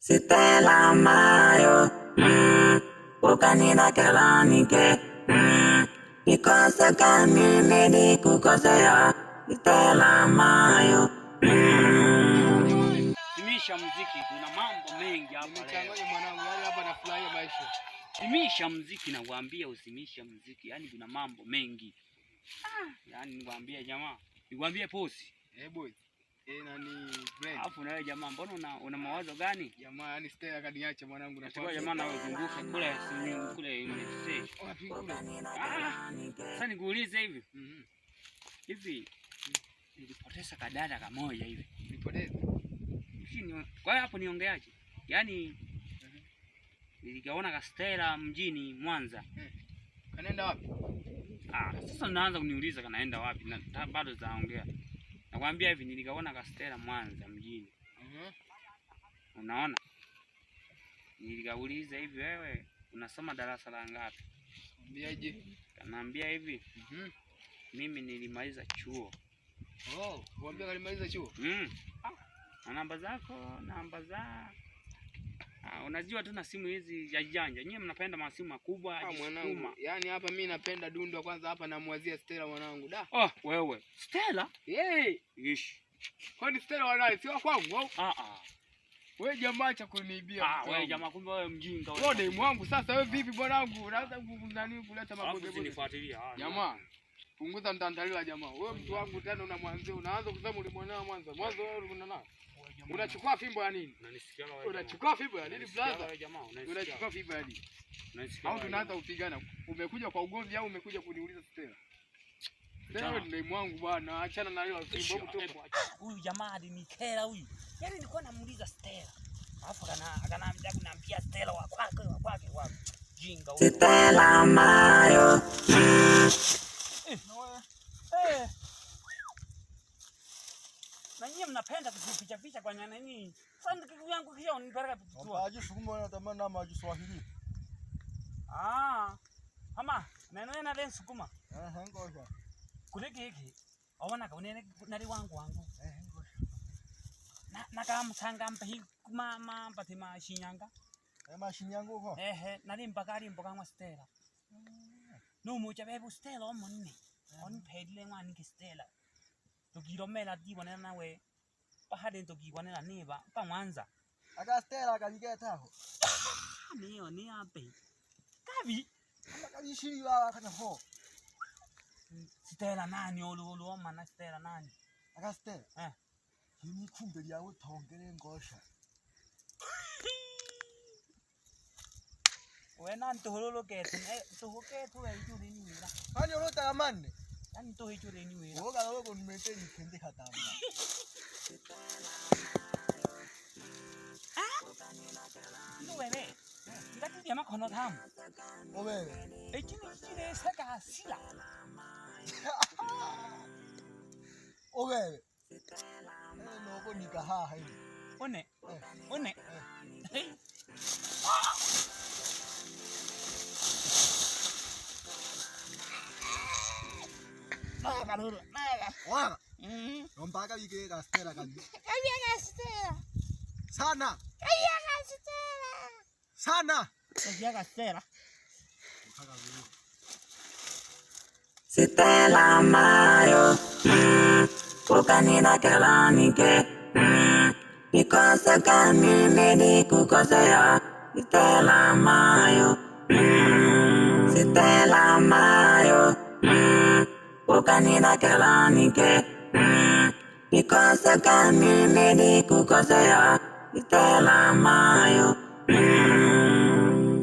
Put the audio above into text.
Sitela mayo, ukanidakela nike, nikosa mimi nikukosea, Stella mayo. Zimisha muziki, kuna mambo mengi hapa leo. Nimechanganya mwanangu, yaani hapa nafurahia maisha. Zimisha muziki nakwambia, uzimisha muziki, yaani kuna mambo mengi. Yaani nikwambie jamaa, nikwambie posi. Eh, boys. Eh, nani friend. Alafu na wewe jamaa, mbona una mawazo gani? Jamaa, yaani Stella kaniacha mwanangu na Nachukua jamaa na uzunguke kule swimming kule university. Wapi kule? Ah, sasa nikuulize hivi. Mhm. Hivi nilipoteza kadada kamoja hivi. Nilipoteza. Kwa hiyo hapo niongeaje? Yaani nilikaona kastela mjini Mwanza. Kanaenda wapi? Ah, sasa unaanza kuniuliza kanaenda wapi na bado zaongea. Nakwambia hivi nilikaona kastela Mwanza mjini. Mhm. Unaona? Nilikauliza hivi, wewe unasoma darasa la ngapi? Mwambiaje? Kanaambia hivi, Mhm. mimi nilimaliza chuo. Oh, mwambie kalimaliza chuo. Na namba zako, namba za unajua tu na simu hizi ya janja. Nyie mnapenda masimu makubwa, Ah, mwanangu. Yaani hapa mimi napenda dundwa kwanza hapa namwazia Stella mwanangu. Da. Oh, wewe. Stella? Yey! Ish. Kwani Stella wanaye sio kwangu au? Ah ah. Wewe jamaa cha kuniibia. Ah, mtu wewe wangu. jamaa, kumbe wewe mjinga Wewe demu wangu sasa wewe vipi bwanangu? Unaanza nani kuleta Alafu maboge boge. usinifuatilie. Ah, Jamaa, punguza mtandalila jamaa. Wewe mtu wangu tena unamwanzia, unaanza kusema ulimwonea Mwanza. Mwanzo wewe ulimwona nani? Unachukua fimbo ya nini? Unanisikia wewe? Unachukua fimbo ya nini Unanisikia brother? wewe jamaa? Unanisikia? Unachukua fimbo ya nini? Unanisikia Au wewe tunaanza kupigana? Umekuja kwa ugomvi au umekuja kuniuliza Stella? Stella Achana. ni demu wangu bwana, achana na hiyo fimbo hebu toka. Huyu jamaa alinikera huyu. Yaani nilikuwa namuuliza Stella. Alafu akanaambia kuniambia Stella wa kwake wa kwake wa jinga huyu. Stella mayo, Eh. Na nyinyi mnapenda kujificha ficha kwa nani? Sasa ndugu yangu kisha unipeleka kutua. Maji sukuma na tamana maji Swahili. Ah. Mama, neno na len sukuma. Eh, ngoja. Kuliki hiki. Obona ka unene nali wangu wangu. Eh, ngoja. Na nakamusanga mpa ma mpati ma Shinyanga. Eh, mashinyango ko. Ehe, nali mpaka ali mboka mwa Stella. Numucha bebu Stella omunne. Oniphelile ngwanike Stella. Tukilomela dibonela nawe. Pahale tukibonela niba pa Mwanza. Aka Stella kaligeta ho. Niyo ni ape. Kabi. Kama kalishiri wala kana ho. Stella nani olu olu omana Stella nani? Aka Stella. Eh. Yini kumbe lyawe tongere ngosha. Wena ntuhululu kethu tuhuke tu ejuli niwira. Ani olota amane. Yani tuhe niwira. Woga logo nimete nikende katamba. Ino wewe. Ndati makono tamu. Obebe. Echini chile saka sila. Obebe. Eh, nogo nikaha hai. One. One. Hey. Naga lulu, naga. Wala. Mm. Mpaka wike ka Stella kabi. Kabia ka Stella. Sana. Kabia ka Stella. Sana. Kabia ka Stella. Kaka wewe. Stella mayo, ukanidakela nike, nikosa mimi nikukosea, Stella mayo, Stella mayo, ukanidakela nike, nikosa mimi nikukosea, Stella mayo.